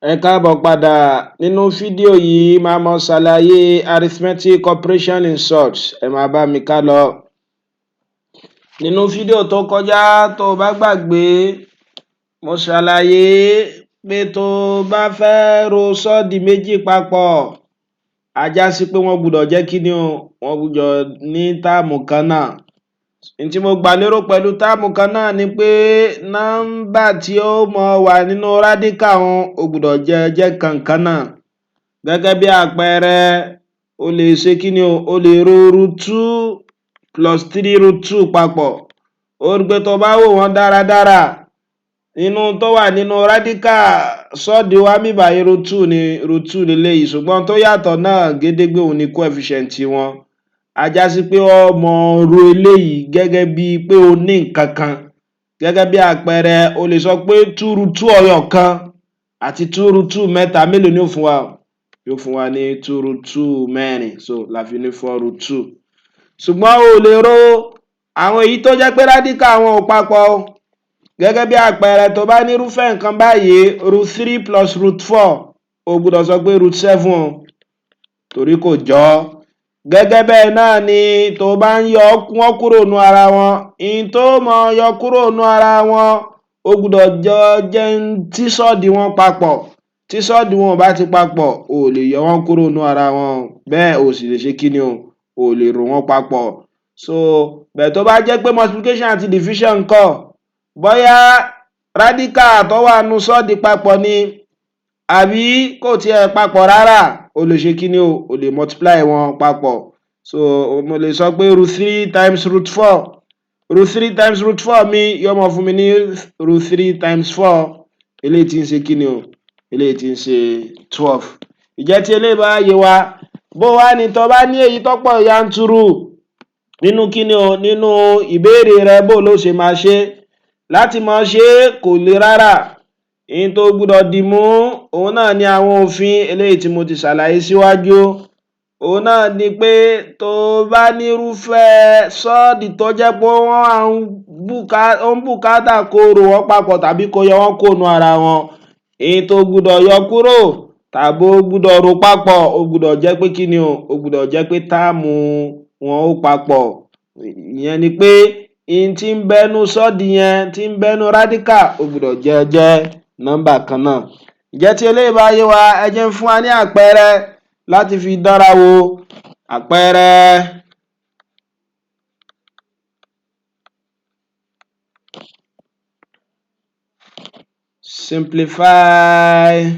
Ẹ káàbọ̀ padà. Nínú fídíò yìí, màá máa ṣàlàyé arithmetic operation in surds. Ẹ máa bá mi ká lọ. Nínú fídíò tó kọjá, tó o bá gbàgbé, mo ṣàlàyé pé tó o bá fẹ́ ro surd méjì papọ̀, á já sí pé wọ́n gbúdọ̀ jẹ́ kí ni o? Wọ́n gbúdọ̀ ní term kan náà. N tí mo gbà lérò pẹ̀lú term kan náà ni pé nọ́mbà tí ó máa wà nínú radical un, ó gbúdọ̀ jẹ́ nǹkan kan náà. Gẹ́gẹ́ bí àpẹẹrẹ, o lè ṣe kí ni o? O lè ro root two plus three root two papọ̀. Ó rí i pé tó o bá wò wọ́n dáradára, nínú tó wà nínú radical surd wa níbí báyìí, root two ni, root two leléyìí, ṣùgbọ́n tó yàtọ̀ náà gédégbé òun ni coefficient wọn. Á já sí pé ó máa ro eléyìí gẹ́gẹ́ bíi pé o ní nǹkan kan. Gẹ́gẹ́ bí àpẹẹrẹ, o lè sọ pé two root two ẹyọ kan àti two root two mẹ́ta, mélòó ni yóò fún wa? Yóò fún wa ní two root two mẹ́rin, so la fi ní four root two. Ṣùgbọ́n o ò lè ro àwọn èyí tó jẹ́ pé radical wọn ò papọ̀ o. Gẹ́gẹ́ bí àpẹẹrẹ, tó bá ní irúfẹ́ nǹkan báyìí, root three plus root four, o gbúdọ̀ sọ pé root seven o, torí kò jọ. Gẹ́gẹ́ bẹ́ẹ̀ náà ni tó bá ń yọ wọ́n kúrò nínú ara wọn, n tó máa yọ kúrò nínú ara wọn, ó gbúdọ̀ jọ jẹ́ n tí surd wọn papọ̀. Tí surd wọn ò bá ti papọ̀, o ò lè yọ wọ́n kúrò nínú ara wọn o, bẹ́ẹ̀ o sì lè ṣe kí ni o? O ò lè rò wọ́n papọ̀. So but tó bá jẹ́ pé multiplication àti division ńkọ́? Bóyá radical tó wà nínú surd papọ̀ ni àbí kò tiẹ̀ papọ̀ rárá, o lè ṣe kí ni o? O lè multiply wọn papọ̀. So mo lè sọ pé root three times root four, root three times root four mi yóò máa fún mi ní root three times four, eléyìí tí ń ṣe kí ni o? Eléyìí tí ń ṣe 12. Ìjẹ́ tí eléyìí bá yé wa, bó wá ní tó bá ní èyí tó pọ̀ yanturu nínú kíni o, nínú ìbéèrè rẹ, bó ló ṣe máa ṣe láti máa ṣe? Kò le rárá. Ohun tó gbúdọ̀ dìmú, òun náà ni àwọn òfin eléyìí tí mo ti ṣàlàyé síwájú. Òun náà ni pé tó bá nírúfẹ́ surd tó jẹ́ pé wọ́n ó ń bùkátà kó rò wọ́n papọ̀ tàbí kó yọ wọ́n kúrò nínú ara wọn, èyí tó gbúdọ̀ yọ kúrò tàbí ó gbúdọ̀ rò papọ̀, ó gbúdọ̀ jẹ́ pé kí ni o? Ó gbúdọ̀ jẹ́ pé term wọn ó papọ̀. Ìyẹn ni pé n tí ń bẹ nínú surd yẹn, tí ń bẹ nínú radical, ó gbúdọ̀ jẹ́ nọ́mbà kan náà. Ǹjẹ́ tí eléyìí bá yé wa, ẹ jẹ́ n fún wa ní àpẹẹrẹ láti fi dánra wò. Àpẹẹrẹ: simplify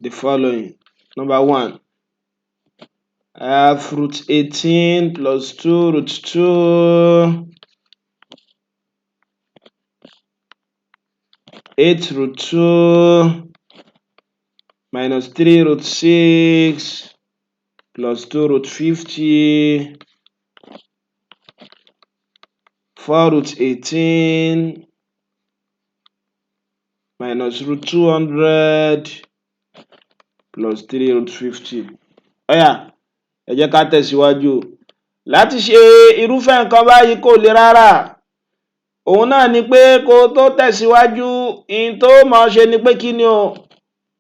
the following. Number one, I have root 18 plus two root two, eight root two minus three root six plus two root 50, four root 18 minus root 200 plus three root 50. Ó yá, ẹ jẹ́ ká tẹ̀síwájú. Láti ṣe irúfẹ́ nǹkan báyìí kò le rárá. Òun náà ni pé kó o tó tẹ̀síwájú, n tó máa ṣe ni pé kí ni o?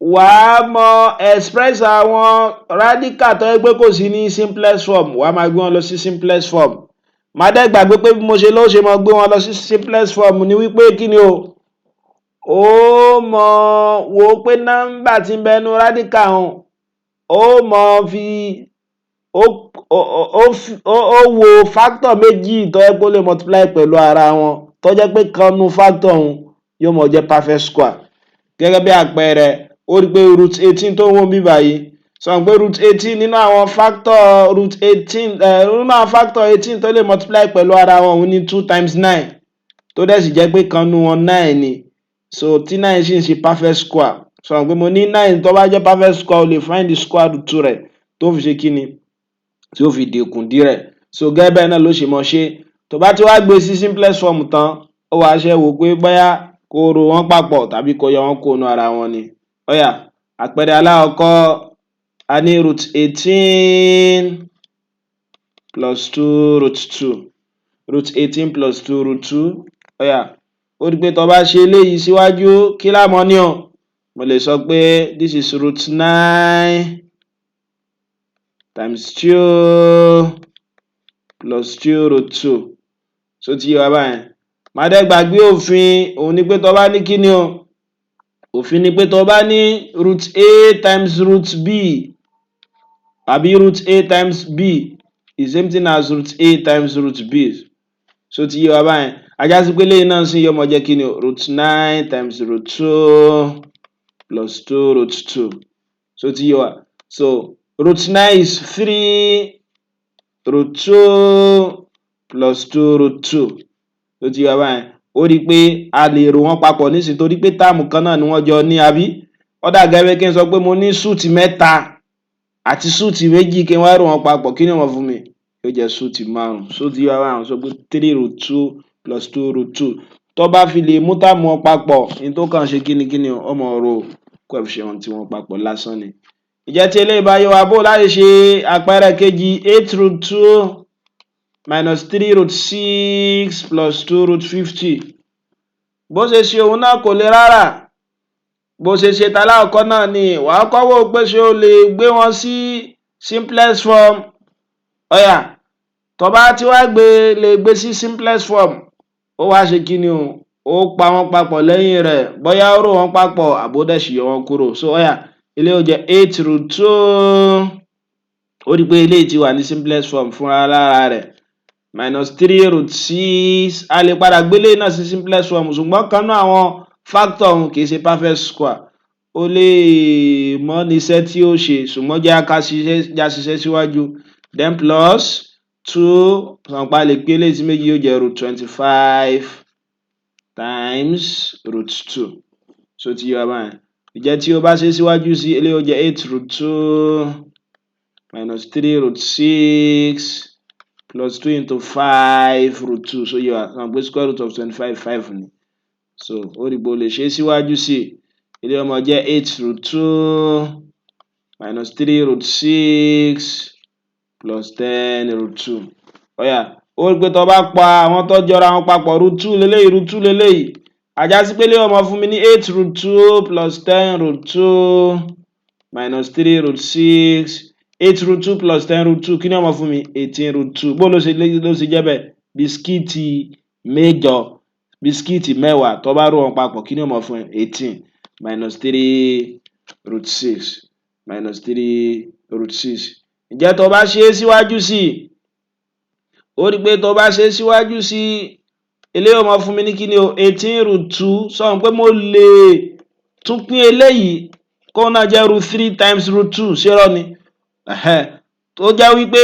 Wàá máa express àwọn radical tó jẹ́ pé kò sí ní simplest form, wàá máa gbé wọn lọ sí simplest form. Má dẹ̀ gbàgbé pé bí mo ṣe ló ṣe máa gbé wọn lọ sí simplest form ni wípé kí ni o? Ó máa wò ó pé nọ́mbà tí ń bẹ nínú radical un, ó máa fi ó wo factor méjì tó jẹ́ pé ó lè multiply pẹ̀lú ara wọn, tó jẹ́ pé ìkan nínú factor un yóò máa jẹ́ perfect square. Gẹ́gẹ́ bí àpẹẹrẹ, ó rí i pé root 18 tó ń wò níbí báyìí, sọ pé root 18, nínú àwọn factor root 18, nínú àwọn factor 18 tó lè multiply pẹ̀lú ara wọn, òun ní two times nine, tó dẹ̀ sì jẹ́ pé ìkan nínú wọn nine ni, so tí nine sì ń ṣe perfect square. Sọ pé mo ní nine tó bá jẹ́ perfect square, o lè find the square root rẹ̀ tó fi ṣe kí ni? Tí ó fi dínkù díẹ̀. So gẹ́gẹ́ bẹ́ẹ̀ náà ló ṣe mọ ṣe. Tó bá ti wá gbé sí simplest form tán, ó wàá ṣe wò pé bóyá kó ro wọ́n papọ̀ tàbí kó yọ wọ́n kúrò nínú ara wọn ni. Ó yá, àpẹẹrẹ alákọ̀ọ́kọ́, a ní root 18 plus two root two. Root 18 plus two root two. Ó yá, ó rí i pé tó bá ṣe eléyìí síwájú, kí la mọ̀ ní o? Mo lè sọ pé this is root nine times two plus two root two. Ṣó ti yé wa báyẹn? Má dẹ̀ gbàgbé òfin. Òun ni pé tó bá ní kíni o? Òfin ni pé tó bá ní root a times root b àbí root a times b is same thing as root a times root b. Ṣó ti yé wa báyẹn? Á já sí pé eléyìí náà sì yóò máa jẹ́ kíni o? Root nine times root two plus two root two. Ṣó ti yé wa? So root nine is three root two plus two root two. Ṣó ti yé wa báyẹn? Ó rí i pé a lè rò wọ́n papọ̀ nísìnyí torí pé term kan náà ni wọ́n jọ ní, àbí? Ó dà gẹ́gẹ́ bí kí n sọ pé mo ní suit mẹ́ta àti suit méjì, kí n wá rò wọ́n papọ̀. Kí ni ó máa fún mi? Yóò jẹ́ suit márùn-ún. Ṣó ti yé wa báyẹn? Sọ pé three root two plus two root two, tó bá fi lè mú term wọn papọ̀, ní tó kàn ṣe kíni o? Ó máa ro coefficient wọn papọ̀ lásán ni. Ìjẹ́ tí eléyìí bá yé wa, bó láti ṣe àpẹẹrẹ kejì? Eight root two minus three root six plus two root 50. Bó ṣe ṣe òun náà kò le rárá. Bó ṣe ṣe talákọ̀ọ́kọ́ náà ni. Wàá kọ́ wò pé ṣé o lè gbé wọn sí simplest form. Ó yá, tó bá ti wá gbé lè gbé sí simplest form, ó wá ṣe kíni o? Ó pa wọ́n papọ̀ lẹ́yìn rẹ̀, bóyá ó rò wọ́n papọ̀ àbó dẹ̀ sì yọ wọ́n kúrò. So ó yá, eléyìí ó jẹ́ eight root two. Ó rí i pé eléyìí ti wà ní simplest form fúnra lára rẹ̀, minus three root six. A lè padà gbé eléyìí náà sí simplest form, ṣùgbọ́n kan náà àwọn factor òun kì í ṣe perfect square, ó lè mọ́ níṣẹ́ tí ó ṣe, ṣùgbọ́n jẹ́ ká ṣiṣẹ́, já ṣiṣẹ́ síwájú. Then plus two sọ̀npa lè pín eléyìí sí méjì, yóò jẹ́ root 25 times root two. Ṣó ti yé wa báyẹn? Ìjẹ́ tí o bá ṣe síwájú sí eléyìí, ó jẹ́ eight root two minus three root six plus two into five root two. Ṣó yé wa? Mọ̀ pé square root of 25, five ni. So ó rí i pé o lè ṣe é síwájú sí i. Eléyìí ó máa jẹ́ eight root two minus three root six plus 10 root two. Ó yá, ó rí i pé tó bá pa àwọn tó jọra wọn papọ̀, root two leléyìí, root two leléyìí, á já sí pé eléyìí ó máa fún mi ní eight root two plus 10 root two minus three root six. Eight root two plus 10 root two, kí ni ó máa fún mi? 18 root two. Bó ló ṣe jẹ́ bẹ́ẹ̀? Bisikíìtì mẹ́jọ, bisikíìtì 10, tó bá rò wọ́n papọ̀, kí ni ó máa fún ẹ? 18 minus three root six, minus three root six. Ǹjẹ́ tó bá ṣe é síwájú sí i, ó rí i pé tó bá ṣe é síwájú sí i, eléyìí ó máa fún mi ní kíni o? 18 root two. Sọ pé mo lè tún pín eléyìí kóun náà jẹ́ root three times root two. Ṣé irọ́ ni? Tó jẹ́ wípé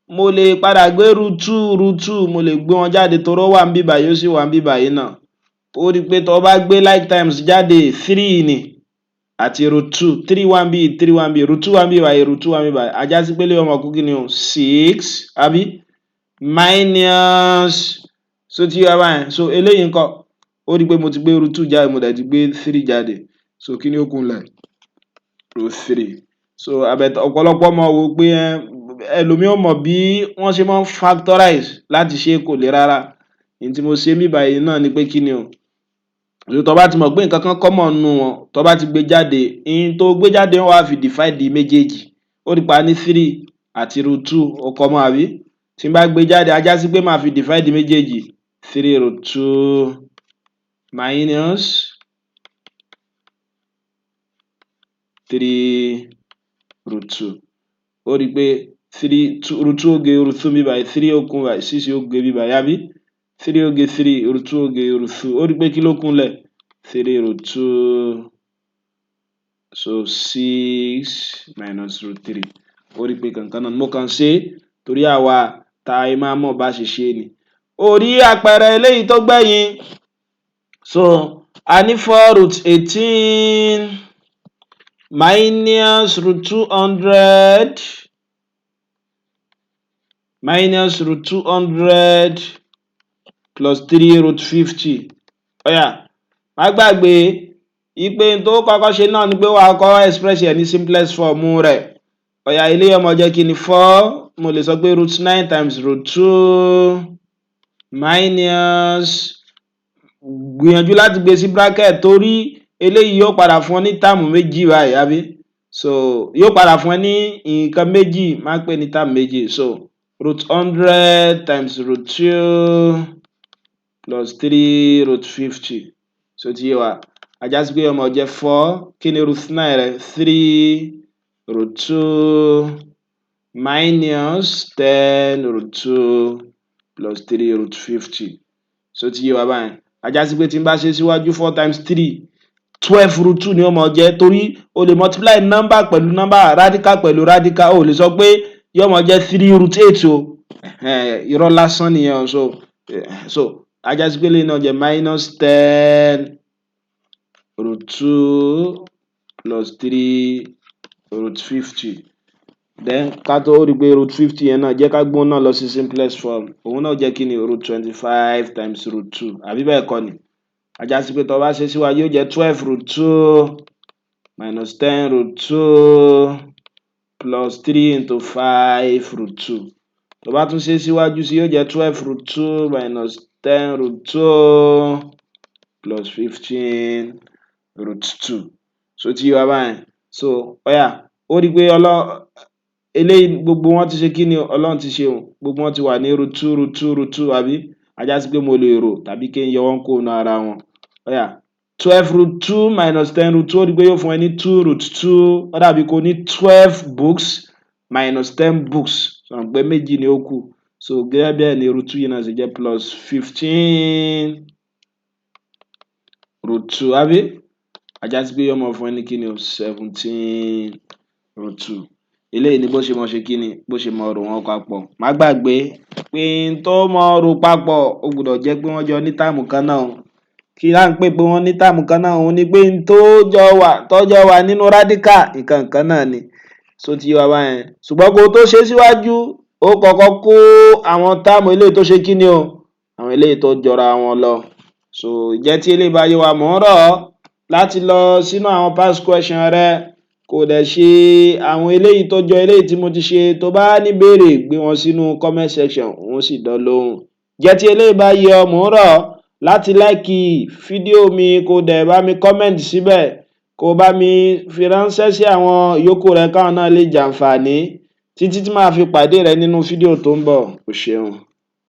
mo lè padà gbé root two, root two, mo lè gbé wọn jáde torí ó wà níbí báyìí, ó sì wà níbí báyìí náà. Ó rí i pé tó bá gbé like terms jáde, three ni àti root two. Three wà níbí, three wà níbí, root two wà níbí báyìí, root two wà níbí báyìí. Á já sí pé eléyìí ó máa kú kíni o? Six, àbí? Minus. Ṣó ti yé wa báyẹn? So eléyìí ńkọ́? Ó rí i pé mo ti gbé root two jáde, mo dẹ̀ ti gbé three jáde. So kí ni ó kù ńlẹ̀? Root three. So ọ̀pọ̀lọpọ̀ máa wò pé ẹlòmíì ò mọ̀ bí wọ́n ṣe máa ń factorize láti ṣe. Kò le rárá. Ohun tí mo ṣe níbí báyìí náà ni pé kí ni o? Tó bá ti mọ̀ pé nǹkan kan common nínú wọn, tó bá ti gbé jáde, ohun tó gbé jáde, wọ́n wá fi divide méjèèjì. Ó rí pé a ní three àti root two, ó common, àbí? Tí n bá gbé jáde, á já sí pé màá fi divide méjèèjì: three root two minus three root two. Ó rí i pé three two, root two ó gé root two níbí báyìí, three ó kù báyìí, six ó gé níbí báyìí, àbí? Three ó gé three, root two ó gé root two. Ó rí i pé kí ló kù ńlẹ̀? Three root two. So six minus root three. Ó rí i pé kankan náà mo kàn ṣe torí àwa tá a máa mọ̀ bá ṣe ṣe ni. Ó rí àpẹẹrẹ eléyìí tó gbẹ̀yìn. So a ní four root 18 minus root 200 minus root 200 plus three root 50. Ó yá, má gbàgbé wípé n tó kọ́kọ́ ṣe náà ni pé wàá kọ́ express ẹ̀ ní simplest form rẹ̀. Ó yá, eléyìí ó máa jẹ́ kí ni? Four, mo lè sọ pé root nine times root two. Minus, gbìyànjú láti gbé sí bracket, torí eléyìí yóò padà fún ọ ní term méjì báyìí, àbí? So yóò padà fún ẹ ní nǹkan méjì, má pè ní term méjì. So root 100 times root two plus three root 50. Ṣó ti yé wa? Á já sí pé yóò máa jẹ́ four. Kí ni root nine rẹ̀? Three root two minus 10 root two plus three root 50. Ṣó ti yé wa báyẹn? Á já sí pé tí n bá ṣe síwájú, four times three, 12 root two ni ó máa jẹ́, torí o lè multiply number pẹ̀lú number, radical pẹ̀lú radical. O lè sọ pé yóò máa jẹ́ three root eight o, irọ́ lásán nìyẹn o. So á já sí pé eléyìí náà jẹ́ minus 10 root two plus three root 50. Then ká tó rí i pé root 50 yẹn náà, jẹ́ ká gbóhun náà lọ sí simplest form. Òun náà jẹ́ kí ni? Root 25 times root two, àbí bẹ́ẹ̀ kọ́ ni? Á já sí pé tó bá ṣe síwájú, yóò jẹ́ 12 root two minus 10 root two plus three into five root two. Tó bá tún ṣe síwájú sí, yóò jẹ́ 12 root two minus 10 root two plus 15 root two. Ṣó ti yé wa báyẹn? So ó yá, ó rí i pé eléyìí, gbogbo wọn ti ṣe kí ni? Ọlọ́run ti ṣe o, gbogbo wọn ti wà ní root two, root two, root two, àbí? Á já sí pé mo lè rò tàbí kí n yọ wọ́n kúrò nínú ara wọn. Ó yá, 12 root two minus 10 root two, ó rí i pé yóò fún ẹ ní two root two. Ó dàbí kó ní 12 books minus 10 books, sọ pé méjì ni ó kù. So gẹ́gẹ́ bẹ́ẹ̀ ni root two yìí náà ṣe jẹ́ plus 15 root two, àbí? Á já sí pé yóò máa fún ẹ ní kí ni o? 17 root two. Eléyìí ni bó ṣe mọ ṣe kí ni, bó ṣe mọ rò wọ́n papọ̀. Má gbàgbé pé n tó mọ rò papọ̀, ó gbọ́dọ̀ jẹ́ pé wọ́n jọ ní term kan náà o. Kí là ń pè pé wọ́n ní term kan náà? Òun ni pé n tó jọ wà, tó jọ wà nínú radical, nǹkan kan náà ni. Ṣó ti yé wa báyẹn? Ṣùgbọ́n kó o tó ṣe síwájú, ó kọ́kọ́ kó àwọn term eléyìí tó ṣe kí ni o, àwọn eléyìí tó jọra wọn lọ. So ìjẹ́ tí eléyìí bá yé wa, mò ń rọ̀ ọ́ láti lọ sínú àwọn past question rẹ, kó o dẹ̀ ṣe àwọn eléyìí tó jọ eléyìí tí mo ti ṣe. Tó bá ní ìbéèrè, gbé wọn sínú comment section, n ó sì dá ọ lóhùn. Jẹ́ tí eléyìí bá yé ọ, mò ń rọ̀ ọ́ láti like fídíò mi, kó o dẹ̀ bá mi comment síbẹ̀, kó o bá mi fi ránṣẹ́ sí àwọn ìyókù rẹ káwọn náà lè jàǹfààní, títí tí màá fi pàdé rẹ nínú fídíò tó ń bọ̀. O ṣeun.